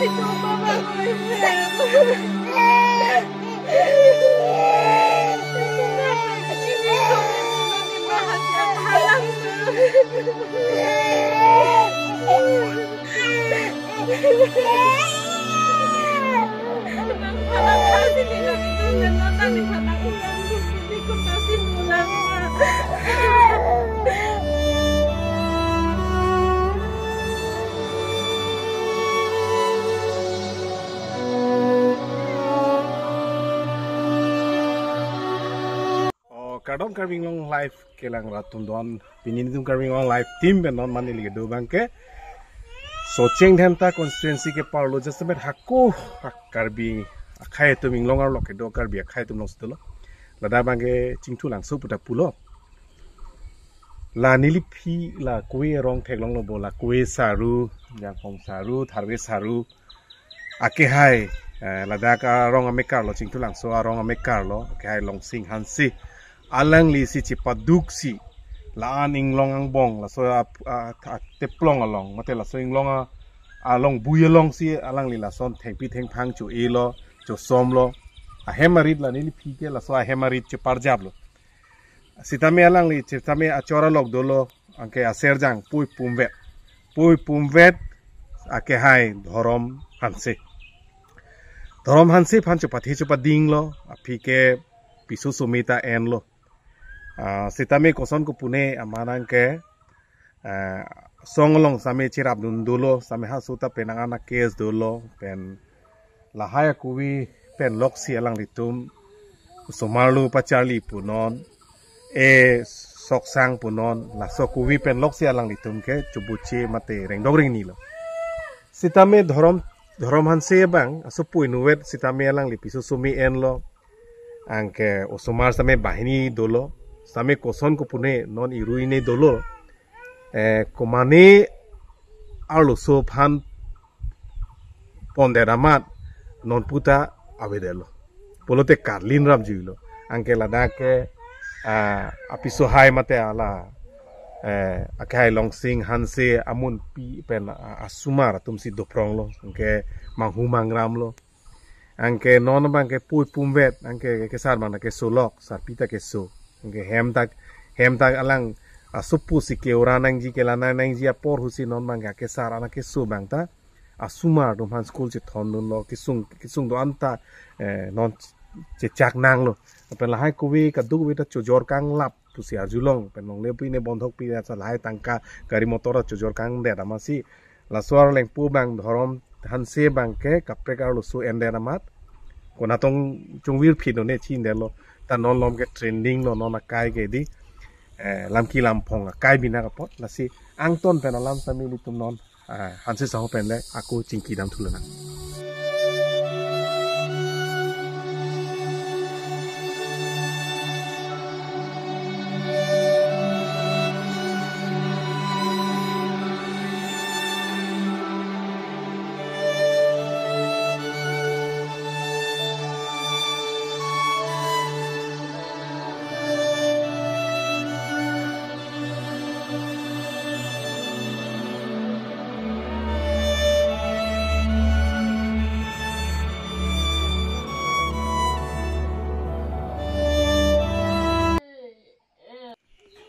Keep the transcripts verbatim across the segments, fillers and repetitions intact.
Oh, kardom Karbi Anglong Live kelang rat atum don, pini nelitum Karbi Anglong Live team pen non mane lagi do abangke Socheng Dhenta constituency ke-arlo jasemet hako ha Karbi akhei atum inglong arlo kedo Karbi akhei atum alongsi dolo. Ladak abangke Chingthulangso puta pulo. La neliphi la kove arong theklonglo bo, la kove saru, Jangphong saru, Tharve saru, akehai, eh, ladak arong amekar lo, Chingthulangso arong amekar lo, akehai Longsing Hanse. Alangli si chepaduksi, la-an inglong angbong, laso a, a, a, teplong along, mate laso inglong a, alongbui alongsi alangli lason thengpi thengphang cho-e lo, chosom lo. Ahem arit la neliphi ke laso ahem arit cheparjap lo. Sitame alangli, sitame achor alok dolo, anke aserjang pui pumvet. Pui pumvet akehai Dhorom Hanse. Dhorom Hanse aphan chopathe chopading lo, aphi ke piso sumi ta en lo. Ah, sitame koson kopune amanang ke, ah, song along sitame cherapdun dolo, sitame haso ta penang ana case dolo, pen lahai akove pen loksi alanglitum osomar lo pacharli punon, e soksang punon, laso kove pen loksi alanglitum ke chobuche mate rengdok rengni lo. Sitame Dhorom, Dhorom Hanse abang, aso pui nuvet sitame alangli piso sumi en lo, anke osomar sitame banghini dolo, sitame koson kopune non irui ne dolo. Eh, komane arloso aphan pondet amat non puta avedetlo. Pulote karlin rapjuilo. Anke ladak ke, ah, apiso hai mate ala, eh, akehai Longsing Hanse amunpi pen, ah, asomar atumsi doprong lo. Anke manghu mangram lo. Anke non abangke pui pumvet, anke kesar abang ta keso lok, sarpi ta keso. Anke hem ta, hem ta alang asopo si ke-ora nangji, kelang nangji apor ahut si non abangke kesar ana keso abang ta asomar atum aphan school chethondunlo, kesung, kesung do-an ta, eh, non chechak nanglo. Lapen lahai kove kadokave ta chojor kanglap pusi arjulong, pen longle pi ne bondhok pi asa lahai tangka gari motor ta chojor kangdet amatsi. Laso arleng pu abang Dhorom Hanse abangke kaprek arloso endet amat. Konatong chungvir phi do ne chindet lo. Ta non lom ke trending lo non akai ke di. Eh, lamki lamphong akai bina kapot. Lasi angton pen alam sitame ilitum non, ah, Hanse saho pen le ako chingki dam thu lonang.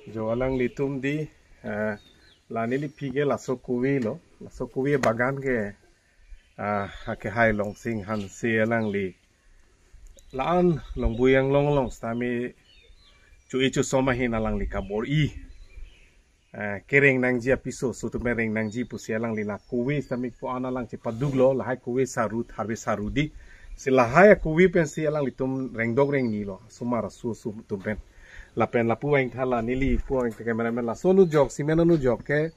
Jo alanglitum di, eh, la neliphi ke laso kove lo, laso kove bagan ke, ah, akehai Longsing Hanse alangli. La-an longbui anglong along sitame cho-e chosom ahin alangli kabor-i. Eh, kereng nangji apiso, so atum reng nangji pusi alangli la kove sitame pu-an alang chepaduklo, lahai kove saru, Tharve saru di. Si lahai akove pensi alanglitum rengdok rengni lo, asomar aso aso atum pen. Lapen lapu vangtha la neli pu vangtha cameraman laso anujok, cement anujok ke,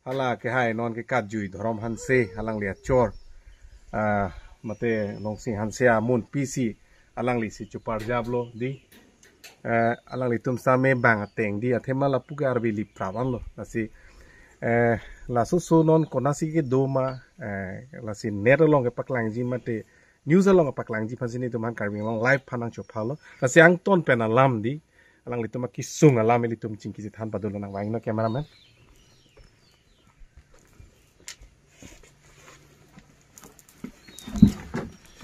hala akehai non ke katjui Dhorom Hanse, alangli achor. Ah, mate Longsing Hanse amunpi si, alangli si cheparjaplo di. Eh, alanglitum sitame bang ateng di, athema lapu ke arve liprap anlo. Lasi, eh, laso aso non konatsi kedo ma, eh, lasi net along kepaklangji mate news along kepaklangji aphansi nelitum aphan Karbi Anglong Live aphan nangchophalo. Lasi angton pen alam di, alanglitum akesung alam ilitum chingki chethan pado lonang, vangnon cameraman.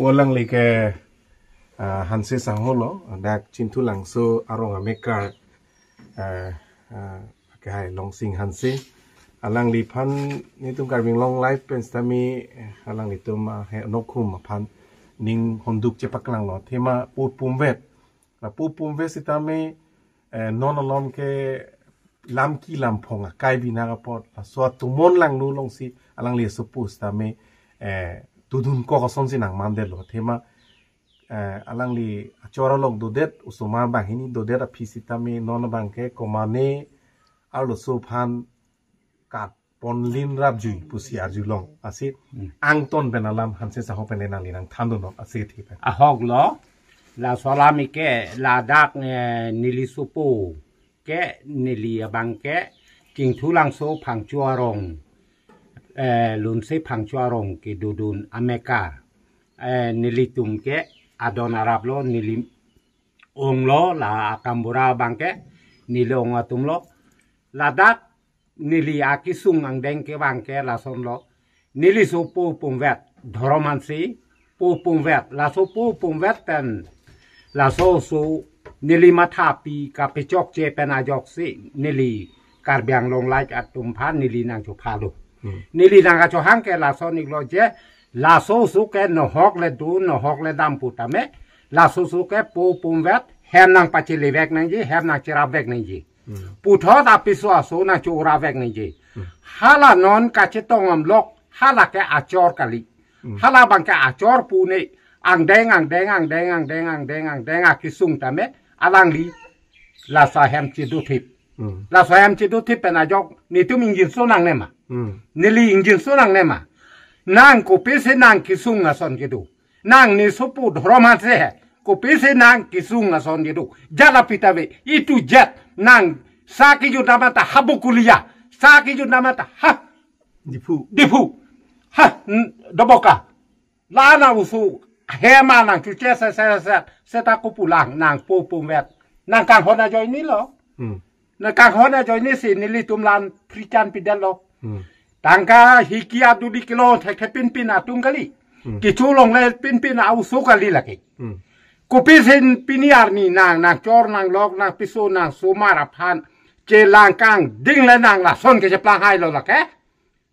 Alangli ke, ah, Hanse Saho lo, dak Chinthu Langso arong amekar, ah, ah, ke hai Longsing Hanse. Alangliphan netum Karbi Anglong Live pen sitame, eh, alanglitum, ah, he nokhum aphan ning honduk chepaklang lo. Athema pu pumvet. La pu pumvet sitame, eh, non along ke lam ki lam phong akai binak apot, laso atumon langno alongsi alangli asopo sitame, eh, tudun kok asonsi nangmandetlo. Athema, eh, alangli achor along dodet, osomar banghini dodet aphi sitame non abang ke komane arloso aphan kat ponlin rapjui pusi arjulong. Asi Hmm. angton pen alam Hanse Saho pen nangli nangthandunnon asi thi pen. Ahok lo, laso alam ke ladak, eh, neli sopo ke neli abang ke Chinthu Langso Phangcho arong, eh, Lunse Phangcho arong kedodun amekar. Eh, nelitum ke adon arap lo, neli ong lo, la akambura abang ke neli ong atum lo. Ladak neli akesung angdeng ke abang ke lason lo. Neli sopo pumvet, Dhorom Hanse pu pumvet, laso pu pumvet pen laso oso neli mathapi kapechokche pen ajoksi neli Karbi Anglong Live atum aphan neli nangchophalo. Hmm. Neli nangkachohang ke lason iklo je, laso oso ke nohok le do, nohok le dam putame, laso oso ke pu pumvet, hem nangpachelivek nangji, hem nangcherapvek nangji. Hmm. Puthot apiso aso nangchorapvek nangji. Hmm. Hala non kachetong amlok, hala ke achor kali. Hmm. Hala abang ke achor pu ne angdeng, angdeng, angdeng, angdeng, angdeng, angdeng akesung tame alangli laso ahem chidothip. Hmm. Laso ahem chidothip pen ajok netum ingjinso nangne ma. Hmm. Neli ingjinso nangne ma. Nang kopisi nang kesung ason kedo. Nang ne sopo Dhorom Hanse he. Kopisi nang kesung ason kedo. Jala pita ve. Itu jat nang sa kejut nama ta ha Bokulia. Sa kejut nama ta ha Diphu. Diphu. Ha, n-, Doboka. La nang oso hem nangchoche se, se, se, seta kopulang nang pu pumvet. Nang kanghon ajoine lo. Hmm. Nang kanghon ajoine si nelitum la-an free chance pidetlo. Hmm. Tangka hiki aduli kilo thekthe pinpin atum kali. Hmm. Kecho longle pinpin a-oso kali lake. Hmm. Kopisi pini arni nang, nangchor nanglok nangpiso nangsomar aphan chelang kangding le nang lason kecheplang hailo lake.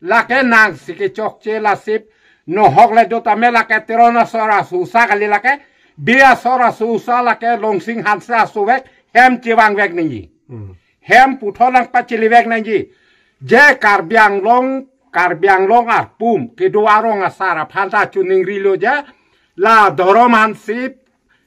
Lake nangsi kechokche lasi nohok le do tame lake Teron asor aso osa kali lake. Bi asor aso osa lake Longsing Hanse aso vek hem chevangvek nangji. Hmm. Hem puthot nangpachelivek nangji. Je Karbi Anglong, Karbi Anglong arpum kedo arong asar aphan ta choningrilo je. La Dhorom Hanse,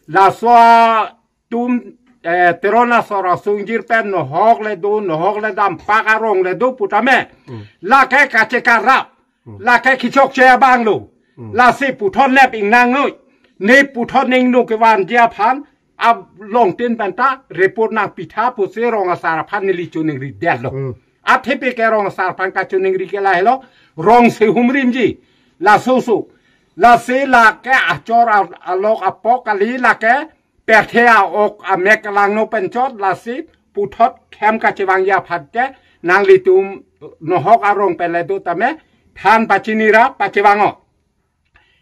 laso atum, eh, Teron asor aso ingjir pen nohok le do, nohok le dam pak arong le do putame. Hmm. Lake kachekarap. Hmm. Lake kechokche abang lo. Hmm. Lasi puthot nep ingnang noi. Ne puthot ningno kevanji aphan along tin pen ta report nangpitha pusi rong asar aphan neli choningridetlo. Hmm. Athepi ke rong asar aphan kachoningri ke lahelo, rong si humrimji. Laso oso. Lasi lake achor a-, alok apok kali lake pirthe a-ok amek langno pen chot lasi puthot hem kachevangji aphan ke nanglitum nohok arong pen le do tame than pachinira pachevang-o.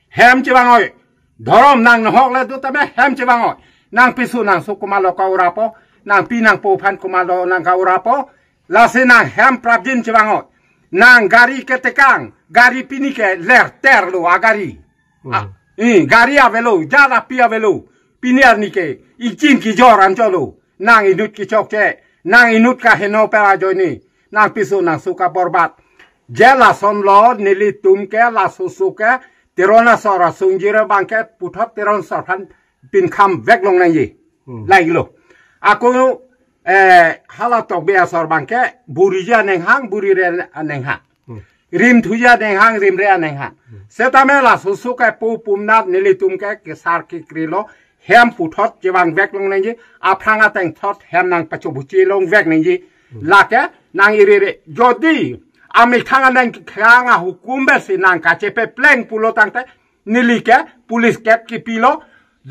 Hem chevang-oi. Dhorom nang nohok le do tame hem chevang-oi. Nangpiso nangso komatlo ka-urapo, nangpi nangpo aphan komatlo nang ka-urapo, lasi nang hem prapjin chevang-oi. Nang gari ketekang, gari pini ke lerter lo agari. Hmm. Ah, eh, gari avelo, jat api avelo. Pini arni ke, ichin kijor anchot lo. Nang inut kechokche, nang inut kaheno pen ajoine, nangpiso nangso kaborbat. Je lason lo, nelitum ke, laso oso ke, Teron asor aso ingjir abang ke, puthot Teron asor aphan pinkhamvek long nangji. Hmm. Lahelo. Ako, eh, hala Tokbi asor abang ke, buriji anenghang, burire anenghang. Hmm. Rimthuji anenghang, rimre anenghang. Hmm. Setame laso oso ke pu pumnat nelitum ke kesar kekrilo, hem puthot chevangvek long nangji, aphrang ateng thot hem nangpachobuchi longvek nangji. Hmm. Lake nang irere. Jodi amethang anang khang ahukum besi nang kachepepleng pulo tangte, neli ke police case kepilo,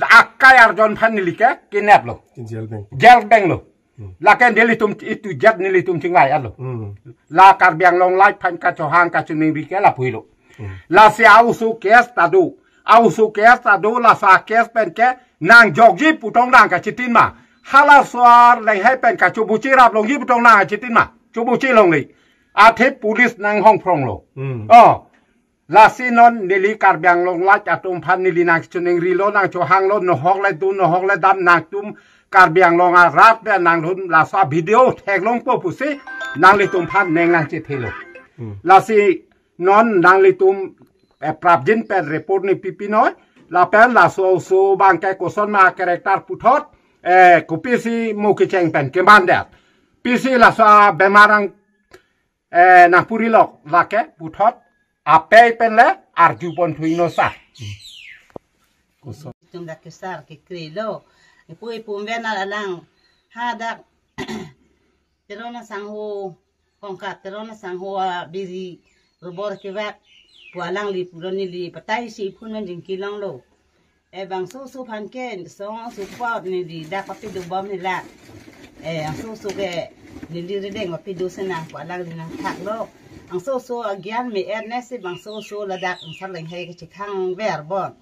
akai arjon aphan neli ke kidnap lo. Jail bang. Jail bang lo. Hmm. Lake nelitum itu jat nelitum chingvai alo. Hmm. La Karbi Anglong Live aphan kachohang kachoningri ke lapu helo. Hmm. Lasi a-oso case ta do. Aoso case ta do, laso a-case pen ke nangjokji pu tong nang kachitin ma? Hala so-ar lenghei pen kachobuchi rap longji pu tong nang kachitin ma? Chobuchi longle. Athe police nanghong phronglo. Hmm. Oh. Lasi non neli Karbi Anglong lait atum aphan neli nangchoningrilo, nangchohanglo, nohok le dun, nohok le dam, nangtum Karbi Anglong arat pen nangdun laso video theklongpo pusi nanglitum aphan ning nangchethelo. Hmm. Lasi non nanglitum, eh, prapjin pen report nangpipi noi, lapen laso oso abang ke koson ma character puthot, eh, kopisi mo kecheng pen kemandet. Pisi laso abemar ang, eh, nangpurilok lake puthot apei pen le arjupon thuinosar. Koson. Itum dak kesar kekrelo. Ipu ipu menal alang. Hadak Teron asangho, Kongkat Teron asangho abiri robor kevak pu alangli pulo, neli patai si iphun nangdingki longlo. Eh, bangso oso aphan ke song oso apot neli dak papido bom hela. Eh, bangso oso ke neli rideng papido senang pu alangli nangthaklo. Bangso oso agyan me-et ne si bangso oso ladak angsar lenghei kachethang ver bon.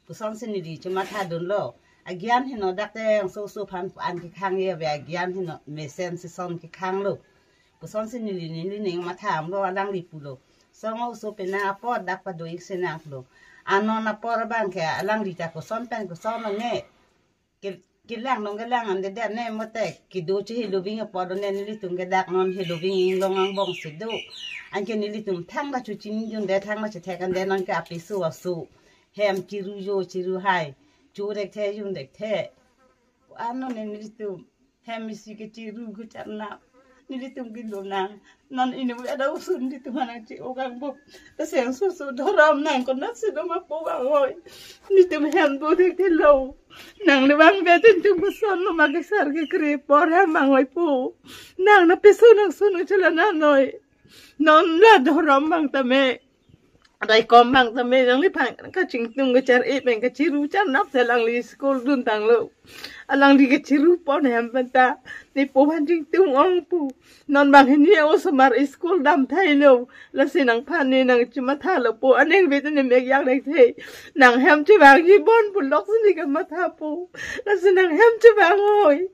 Kosonsi neli chomathadunlo. Agyan heno dak te bangso oso aphan pu an kethang ye ave, agyan heno mesen sison kethanglo. Kosonsi neli neli ning matha damlo, alangli pulo, song oso penang apot dak pado-ik senang pulo. Anon apor abang ke alangli ta koson pen koson ne. Ke, kelang nong kelang ande det ne mote kedo che heloving apot ne, nelitum ke dak non heloving inglong angbong si do. Anke nelitum thangta chochinidunde, thangta chethek ande, non ke apiso aso. Hem chiru jo chiru hai. Cho dekthe jun dekthe. Ano ne nelitum hem isi kechiru kecharnap. Nelitum kilo nang. Non inut ada usun nelitum aphan nangche-ok angbong. Lasi bangso oso dhorom nang konat si do ma pu vang hoi. Nelitum hem do dekthe lo. Nang le vangve te nelitum kosonlo ma kesar kekre apor hem vang hoi pu. Nang nangpiso nangso nangchelana noi. Non la dhorom abang tame, raikom abang tame, nangliphan kachingtung kachar-e pen kachiru charnap si alangli school duntanglo. Alangli kachiru pon hem pen ta, ne po aphan chingtung ong pu. Non bang hini osomar school damthailo. Lasi nangphan ne nangchemathalo pu, aning vet ne mek yang dekthe. Nang hem chevangji bon pu loksi ne kamatha pu. Lasi nang hem chevang hoi.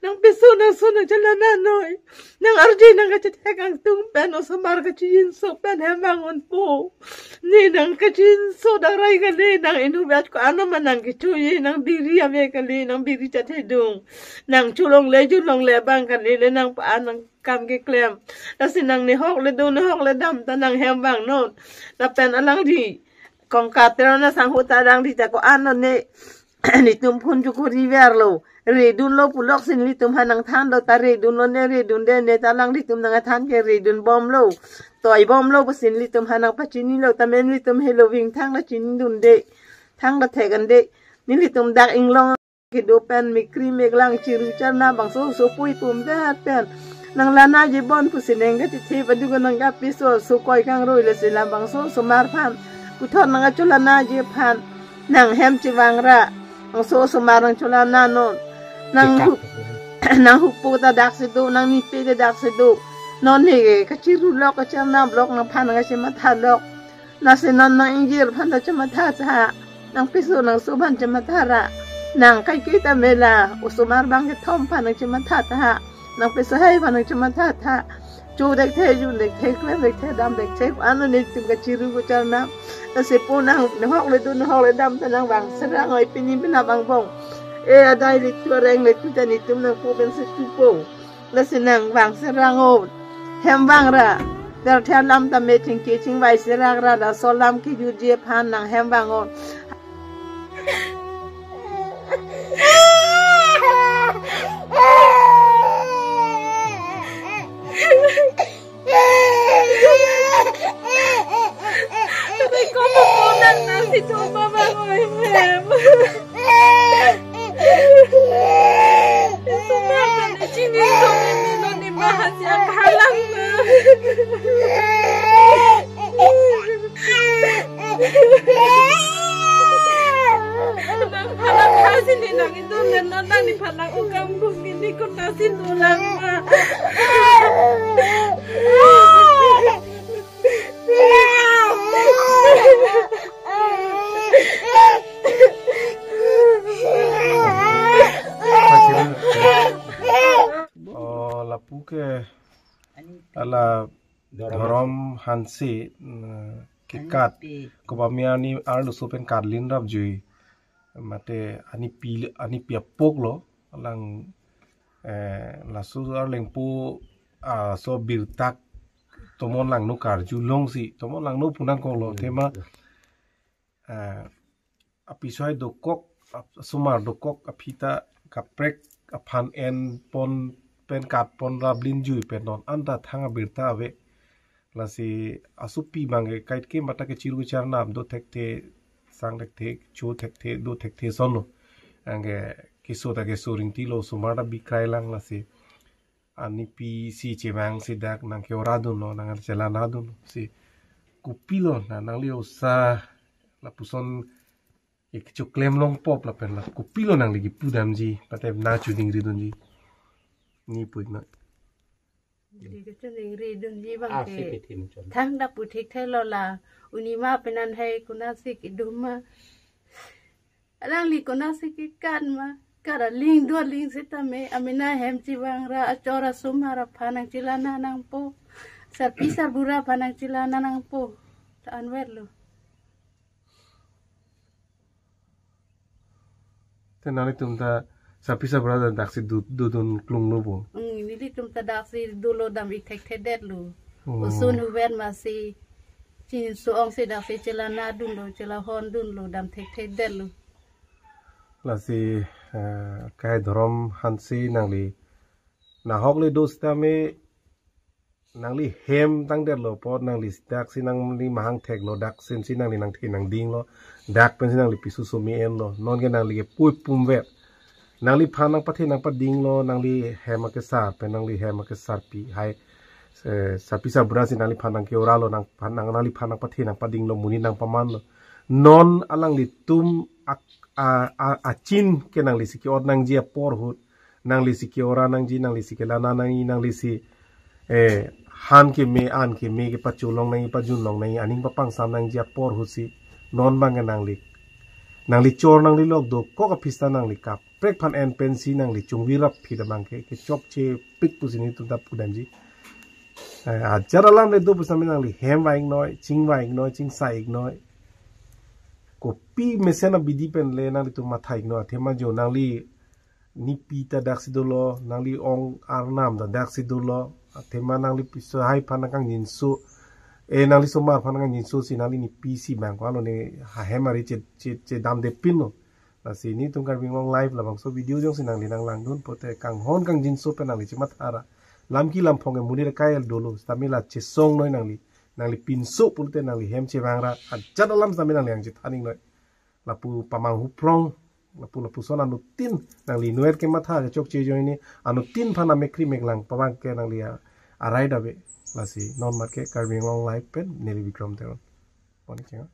Nangpiso nangso nangchelana noi. Nang arje nangkachethek angtung pen osomar kachinso pen hem vang un pu. Ne nang kachinso dangrai kali, nang inut vet ko-an ma nang kechoji, nang biri ave kali, nang biri chathedung. Nang cholongle julongle abang kali le nang pa nang kam keklem. Lasi nang nehok le dun nehok le dam ta nang hem vang non. Lapen alangli Kongkat Teron asangho ta alangli ta ko-an ne. Nelitum phone chokori verlo. Redunlo pu loksi nelitum aphan nangthanlo ta redunlo ne, redunde ne ta alanglitum nangthan ke redun bomlo. Toi bomlo pusi nelitum aphan nangpachinilo, tame nelitum heloving thangta chinidunde. Thangta thek ande. Nelitum dak inglong kedo pen mekri meklang chiru charnap bangso oso pu ipu vet pen. Nanglanaji bon pusi neng kachethe padu ko nang kapiso oso koi kangroi, lasi la bangso osomar aphan. Puthot nangcholanaji aphan. Nang hem chevangra. Bangso osomar nangcholana non. Nang hup, nang hupo ta dak si do, nang nipe ta dak si do. Non ne kachirulok kacharnaplok nangphan nangkachemathalok. Lasi non nang ingjir aphan ta chematha tha. Nangpiso nangso aphan chemathara. Nang kaike tame la osomar abang kethom aphan nangchematha tha. Nangpiso hai aphan nangchematha tha. Cho dekthe, jun dekthe, klem dekthe, dam dekthe, ano nelitum kachiru kacharnap. Lasi po nang nehok le dun nehok le dam ta nang vang serang oi pini penap angbong. E adai le tu areng le tu ta nelitum nangpo pen si tupo. Lasi nang vang serang o. Hem vangra. Pirthe alam tame chingki chingvai serakra, laso alam kejutji aphan nang hem vang o. Tapi ko mo po nang nasi tu mama ko hem. Sumar dan chini song ini non ni mahasi ang halang na. Nang halang hasi ni nang itu, nang non nang ni phanang ukam bung ini kota sinulang na. Hala Dhorom Hanse, mm, kekat. Anipi. Kopami arni arloso pen katlin rapjui. Mate anipi, anipi apok lo. Alang, eh, laso arlengpo, ah, so birta tomon langno karjulongsi. Tomon langno pu nangkoklo. Hmm. Athema, eh, apiso hai dokok, ap-, asomar dokok, aphi ta kaprek aphan enpon pen katpon rablin jui pen non anta thang abirta ave. Lasi asopi abangke kaike mata kechiru kecharnam do thekthe, sang thekthe, cho thekthe, do thekthe ason lo. Anke keso ta keso ringti lo, osomar ta bikrai lang. Lasi anipi si chevangsi dak nangke-ora dunlo, nangchelangnat dunlo. Si kopilo na nangli osa lapuson ik choklem longpo lapen la kopilo nangli kipudamji, mate nangchoningri dunji? Ni pu-ik na. Neli kachoningri dunji abangke. Ah, si pithim chon. Thangta pu thekthelo la. Unima penan hai konatsi kedum ma. Alangli konatsi kekan ma. Kara ling dua ling sitame. Amena hem chivangra, achor asomar aphan nangchelana nangpo. Sarpi sarbura aphan nangchelana nangpo. Ta anwer lo. Te nanglitum ta sarpi sarbura ta daksi du-, dodun klung lo bo. Hmm, nelitum ta daksi dolo, dam-ik thekthedetlo. Oh. Osun huven masi chinso ongsi daksi chelana dunlo, chelahon dunlo, dam thekthedetlo. Lasi, eh, kai Dhorom Hanse nangli nahok le do sitame nangli hem tangdetlo apot nangli daksi nangli mahang theklo, dak sensi nangli nangthe nangdinglo, dak pensi nangli piso somi enlo, nonke nangli ke pui pumvet. Nangliphan nangpathe nangpadinglo, nangli hem akesar pen nangli hem akesarpi hai, eh, sarpi sarbura si nangliphan nangke-oralo, nangphan nang, nangliphan nangpathe nangpadinglo, monit nangpamanlo. Non alanglitum ak-, a, a, achin ke nanglisi ke-ot nangji apor ahut, nanglisi ke-ora nangji, nanglisi kelana nangji, nanglisi, eh, han keme, an keme kepacholong nangji, pajunlong nangji, aning papangsam nangji apor ahutsi non abangke nangli, nangli chor nangli lok dokok aphista nangli kaprek aphan en pensi nangli chungvirap phit abangke kechokchepik pusi nelitum ta pudamji. Eh, ajat alam le do pusitame nangli hem vang-iknoi, ching vang-iknoi, chingsa-iknoi. Kopi mesen abidi pen le nanglitum matha-iknoi, athema jo nangli nipi ta daksi dolo, nangli ong arnam ta daksi dolo, athema nangli piso hai aphan nangkangjinso, eh, nangli somar aphan nangkangjinsosi nangli nipi si bang ko alo ne ha hem ari che, che, chedamde pinlo. Lasi nelitum Karbi Anglong Live labangso video jongsi nangli nanglangdun pote kanghon kangjinso pen nangli chemathara. Lamki lamphong ke monit akai el dolo, sitame la chesongnoi nangli. Nangli pinso pulote nangli hem chevangra, ajat alam sitame nangli nangchethan-iknoi. Lapu pamang huprong, lapu lapuson anuttin, nangli inutvet kematha kechokche ajoine, anuttin aphan amekkri meklang pabang ke nangli a, arai dave. Lasi non mat ke Karbi Anglong Live pen neli Bikram Teron. Pon-ik cheng.